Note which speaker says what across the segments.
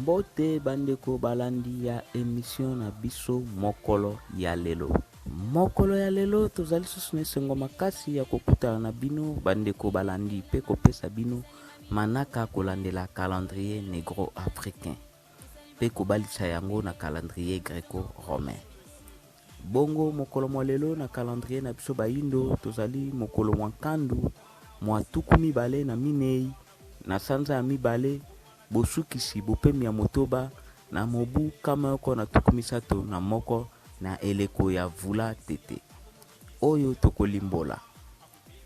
Speaker 1: Mbote bandeko balandi ya emission na biso mokolo ya lelo. Mokolo ya lelo tozali susu na esengo makasi ya kokutana na bino bandeko balandi mpe kopesa bino manaka kolandela calendrier negro africain mpe kobalisa yango na calendrier greco-romain. Bongo mokolo mwa lelo na calendrier na biso bayindo tozali mokolo mwa nkandu mwa 24 na sanza ya mibale bosukisi bopemi ya motoba na mobu 131 na eleko ya vula tete oyo tokolimbola.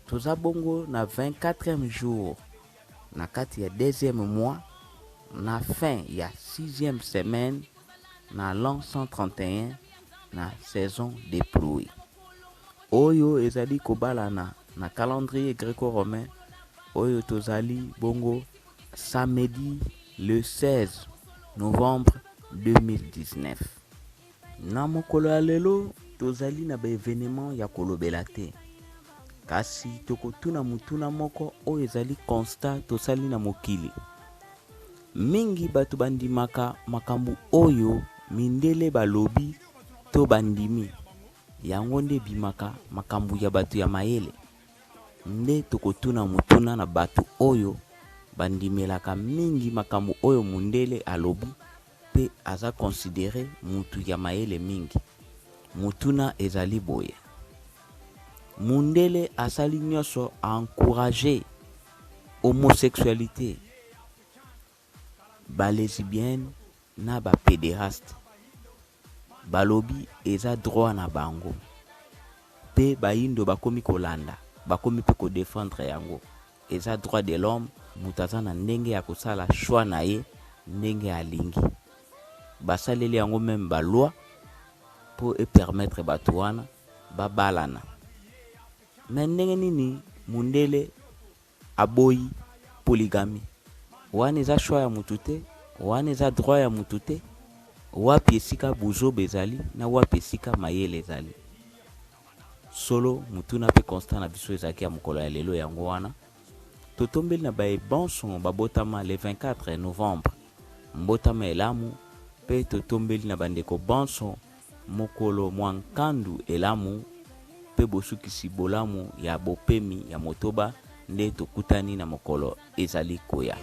Speaker 1: Toza bongo na 24e jour na kati ya deuxième mois na fin ya 6e semaine na l'an 131 na saison de pluie oyo ezali kobalana na calendrier greco-romain oyo tozali bongo samedi le 16 novembre 2019. Na mokolo ya lelo tozali na ba evenement ya kolobela te, kasi tokotuna motuna moko oyo ezali constat tosali na mokili. Mingi bato bandimaka makambo oyo mindele balobi to bandimi, yango nde ebimaka makambo ya bato ya mayele. Nde tokotuna motuna na bato oyo bandimelaka mingi makambo oyo mundele alobi mpe aza considere mutu ya mayele mingi. Motuna ezali boye, mundele asali nyonso a encourager homosexualite, ba lesbiennes na ba pederastes, balobi eza droit na bango mpe bayindo bakomi kolanda, bakomi mpe ko defendre yango. Eza droit de l'homme, moto aza na ndenge ya kosala choix na ye ndenge alingi. Basaleli yango meme ba loi mpo e permettre bato wana babalana. Mais ndenge nini mundele aboyi polygamie? Wana eza choix ya mutu te, wana eza droit ya mutu te. Wapi esika buzoba ezali na wapi esika mayele ezali? Solo motuna mpe constat na biso ezalaki ya mokolo ya lelo yango wana totombeli na baye banso babotama le 24 novembre mbotama elamu mpe totombeli na bandeko banso mokolo mwa nkandu elamu mpe bosukisi bolamu ya bopemi ya motoba nde tokutani na mokolo ezali koya.